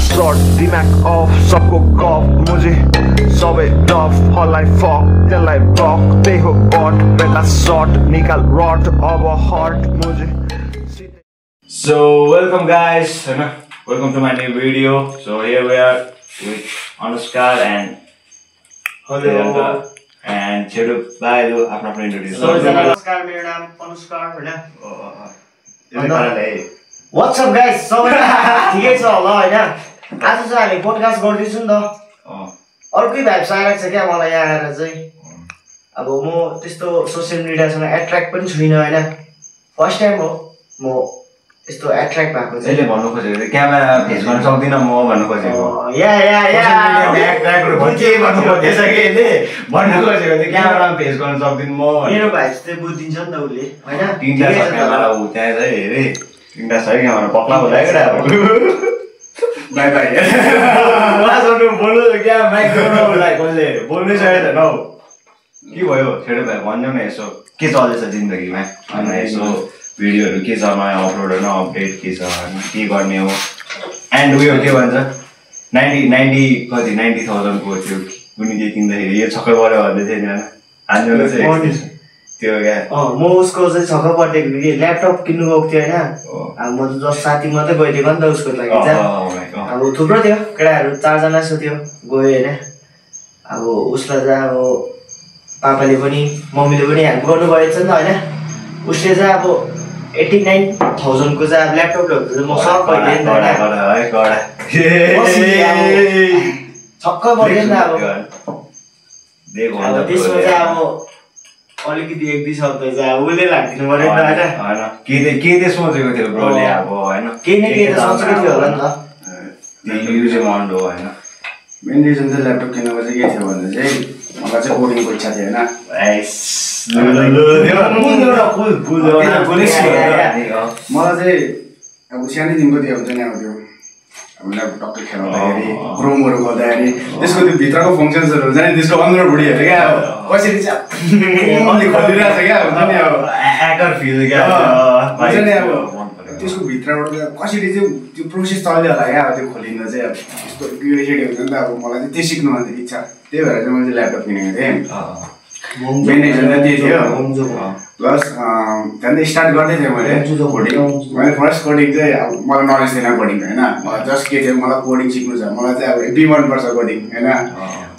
Shot दिमाग of सबको कफ मुझे सबै डफ हल्लाई फक त्यसलाई ब्लक त्यही हो बट बेला शट निकाल रट अब हट मुझे So welcome guys, welcome to my new video. So here we are with Anushka and Hello and Chedu Bailu. Apna introduce. So नमस्कार मेरो नाम अनुष्का हैन What's up guys? ठिकै छ होला हैन आज चाहिँ हामी पोडकास्ट गर्दैछौँ नि त अर्कै भाइब्स आइरहेको छ क्या मलाई यहाँ आएर चाहिँ अब म त्यस्तो सोसियल मिडियासँग एट्र्याक्ट पनि छुइनँ हैन फर्स्ट टाइम हो म यस्तो एट्र्याक्ट भएको चाहिँ अहिले भन्नु खोजेको क्यामेरा फेस गर्न सक्दिन म भन्नु खोजेको या एट्र्याक्ट के भन्नु खोजेछ कि यसले भन्नु खोजेको थियो क्यामेरामा फेस गर्न सक्दिन म मेरो भाइब्स चाहिँ बुझिदिन्छ नि त उसले हैन तीनटा छ क्यामेरा उ त्यहाँ चाहिँ हेरे तीनटा छ क्यामेरा पक्ला होला के बाइ बाइ लाजोनु बोल्नु क्या माइक गर्नुलाई कसले बोल्नै सकेको छैन हौ के भयो छेडो भाइ भन्नु न यसो के चल्दैछ जिन्दगीमा अनि यसो भिडियोहरू के छ नयाँ अपलोडहरू अपडेट के छ के गर्ने हो एन्ड उयो के भन्छ 90 कति 90,000 को थियो कुनै के किन्दाखेरि यो छक्कै पऱ्यो भन्दै थियो नि हान्नु चाहिँ त्यो क्या म उसको चाहिँ छक्क परेको थिएँ ल्यापटप किन्नु गएको थियो हैन अब म त जस्ट साथी मात्रै गइदिएको नि त उसको लागि चाहिँ अब थुप्रो थियो केटाहरू 4 जना जस्तो थियो गयो हैन अब उसलाई चाहिँ अब पापाले पनि मम्मीले पनि हेल्प गर्नु भएछ नि त हैन उसले चाहिँ अब 89,000 को चाहिँ अब ल्यापटप ल्याउँछ म सब भइदिएँ नि त छक्क परेँ नि त अब त्यसमा चाहिँ अब अलिकति एक दुई शब्द चाहिँ अब उसले लाग्दिनु पर्यो नि त हैन के सोचेको थियो ब्रोले अब हैन केही न केही त सोचेको थियो होला नि त त्यो युज अमाउन्ट हो हैन मेन रिजन चाहिँ ल्यापटप किन्नुको चाहिँ के थियो भने चाहिँ मलाई चाहिँ कोडिङको इच्छा थियो हैन मलाई चाहिँ अब सानैदेखिको त्यो हुन्छ नि अब त्यो अब ल्यापटप टक्कै खेलाउँदाखेरि क्रोमहरू गर्दाखेरि त्यसको त्यो भित्रको फङ्सन्सहरू हुन्छ नि त्यसको अन्दरबुडीहरू क्या अब कसरी चाहिँ खोलिरहेको छ क्या हुन्छ नि अब ह्याकर फिल क्या हुन्छ नि अब त्यसको भित्रबाट कसरी चाहिँ त्यो प्रोसेस चल्यो होला क्या अब त्यो खोलिँदा चाहिँ अब त्यस्तो क्युरियोसिटी हुन्छ नि त अब मलाई चाहिँ त्यो सिक्नु भन्ने इच्छा त्यही भएर चाहिँ मैले ल्यापटप किनेको थिएँ मेन रिजन चाहिँ त्यही थियो प्लस त्यहाँदेखि स्टार्ट गर्दै थिएँ मैले कोडिङ मैले फर्स्ट कोडिङ चाहिँ अब मलाई नलेज थिएन कोडिङ होइन मलाई जस्ट के थियो मलाई कोडिङ सिक्नु छ मलाई चाहिँ अब हेभी मनपर्छ कोडिङ होइन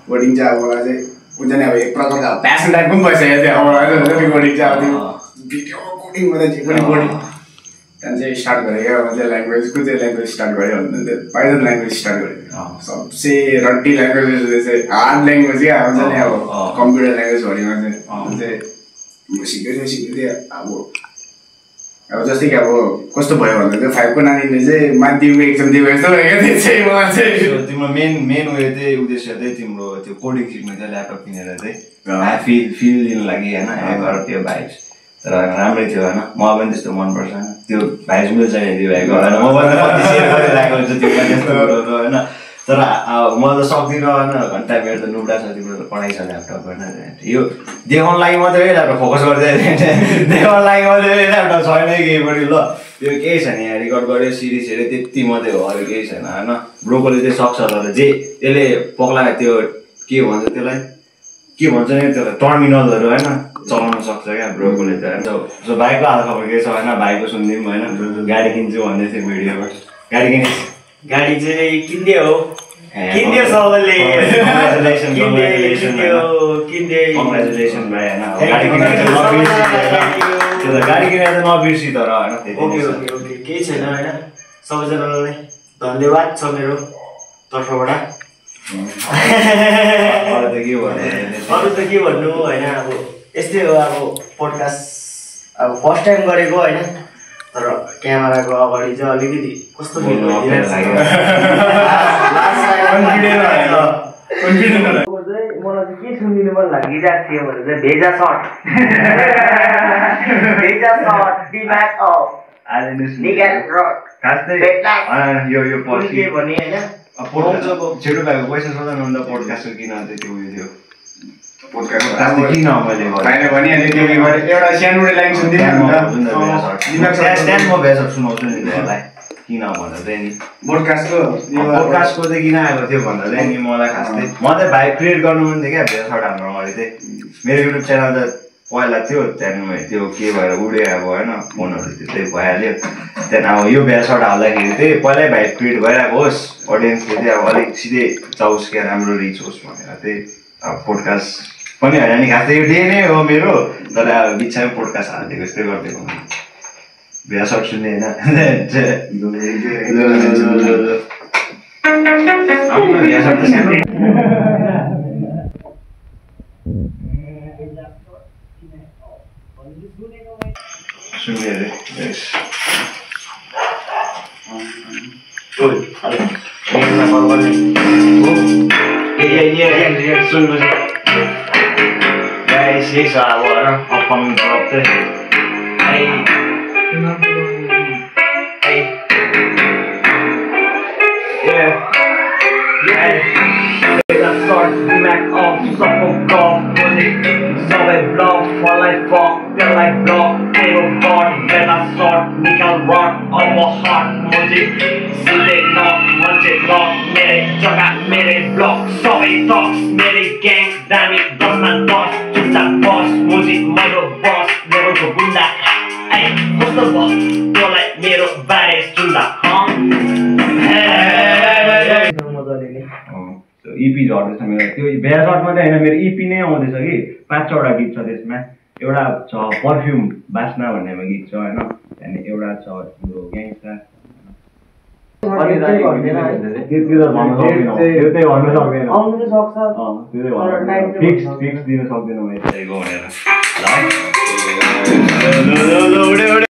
कोडिङ चाहिँ अब मलाई चाहिँ हुन्छ नि अब एक प्रकारको प्यासन टाइप पनि भइसकेको थियो अब मलाई चाहिँ कोडिङ चाहिँ अब त्यो भिडियो कोडिङ मात्रै जे पनि कोडिङ त्यहाँदेखि चाहिँ स्टार्ट गरेँ क्या चाहिँ ल्याङ्ग्वेज कुन चाहिँ ल्याङ्ग्वेज स्टार्ट गऱ्यो भने चाहिँ पाइथन ल्याङ्ग्वेज स्टार्ट गरेँ सबसे रड्डी ल्याङ्ग्वेज चाहिँ हार्ड ल्याङ्ग्वेज क्या हुन्छ नि अब कम्प्युटर ल्याङ्ग्वेजभरिमा चाहिँ म सिक्दै थिएँ अब जस्तै कि अब कस्तो भयो भन्दा चाहिँ 5 को नानीले चाहिँ माध्यमिक एक्जाम दिएको जस्तो भयो क्या त्यो चाहिँ मलाई चाहिँ तिम्रो मेन उयो चाहिँ उद्देश्य चाहिँ तिम्रो त्यो कोडिङ सिक्नु चाहिँ ल्यापटप किनेर चाहिँ फिल लिनु लागि होइन ह्याकर त्यो भाइब्स तर राम्रै थियो होइन मलाई पनि त्यस्तो मनपर्छ त्यो भाइब्स मिल्छ नि त्यो भाइको होइन म पनि कति सेयर गरिरहेको हुन्छ त्यो त्यस्तो कुरोहरू होइन तर म त सक्दिनँ होइन घन्टा मेरो त नुब्डा छ तिम्रो त पढाइ छ ल्यापटप होइन यो देखाउन लागि मात्रै ल्यापटप फोकस गर्दै देखाउन लागि मात्रै ल्यापटप छैन केही पनि ल त्यो केही छैन यहाँ रेकर्ड गऱ्यो सिरिज हेऱ्यो त्यति मात्रै हो अरू केही छैन होइन ब्रोकोले चाहिँ सक्छ तर जे त्यसले पक्ला त्यो के भन्छ त्यसलाई के भन्छ नि त्यसलाई टर्मिनलहरू होइन चलाउन सक्छ क्या ब्रोकोले त होइन सो भाइको हाल खबर के छ होइन भाइको सुनिदिउँ होइन गाडी किन्छु भन्दै थियो भिडियोमा गाडी किने गाडी चाहिँ किन्दियो हो किन्दियो सबैले कङ्ग्रेचुलेसन भाइ होइन गाडी किनेर चाहिँ नबिर्सी तर होइन ओके केही छैन होइन सबैजनालाई धन्यवाद छ मेरो तर्फबाट अरू त के भन्नु होइन अब यस्तै हो अब पोडकास्ट अब फर्स्ट टाइम गरेको होइन तर क्यामेराको अगाडि चाहिँ अलिकति कस्तो फिल भइदिरहेको मलाई चाहिँ के सुनिदिनु मन लागिरहेको थियो भने चाहिँ भेजा सर्ट दिमाग अफ निकाल रड यो के भने होइन छेडो भाइको पैसा सोध्नुभन्दा पोडकास्ट किन त्यो उयो थियो किन मैले भाइले भनिहाल्यो त्यो गरे एउटा सानो लाइन सुन्दिनँ त्यहाँ म भेसहरू सुनाउँछु नि त्यसलाई किन भन्दा चाहिँ नि पोडकास्टको चाहिँ किन आएको थियो भन्दा चाहिँ नि मलाई खास चाहिँ म चाहिँ भाइ क्रिएट गर्नु मन थियो क्या भेसहरू हाम्रो अगाडि चाहिँ मेरो युट्युब च्यानल त पहिला थियो त्यहाँदेखि त्यो के भएर उड्यो अब होइन फोनहरू त्यस्तै भइहाल्यो त्यहाँदेखि अब यो भेसहरू हाल्दाखेरि चाहिँ पहिल्यै भाइ क्रिएट भइरहेको होस् अडियन्सले चाहिँ अब अलिक सिधै जाओस् क्या राम्रो रिच होस् भनेर चाहिँ अब पोडकास्ट पनि होइन नि खास चाहिँ यो डे नै हो मेरो तर अब बिचमा पोडकास्ट हालिदिएको जस्तै गरिदिएको भेसहरू सुन्ने होइन सुन्ने अरे guys, yay sa awal upang drop it. Hey, hey, yeah, let's start back off. Supper golf, music, so I block, fall like fuck, feel like block, table board, then I start, nickel rock, over hot, music, see they knock, once it lock, mere jaga, mere block, so I talks, mere gang, damn it, does not boss, just a boss, music, mother boss, never go bunda, hey, what's the boss, feel like mere baddest tunda, huh? इपी झर्दैछ मेरो त्यो भेसटमा चाहिँ होइन मेरो EP नै आउँदैछ कि 5-6वटा गीत छ त्यसमा एउटा छ पर्फ्युम बास्ना भन्नेमा गीत छ होइन त्यहाँदेखि एउटा छ हाम्रो ग्याङ्स्टा फिक्स दिनु सक्दैन भनेर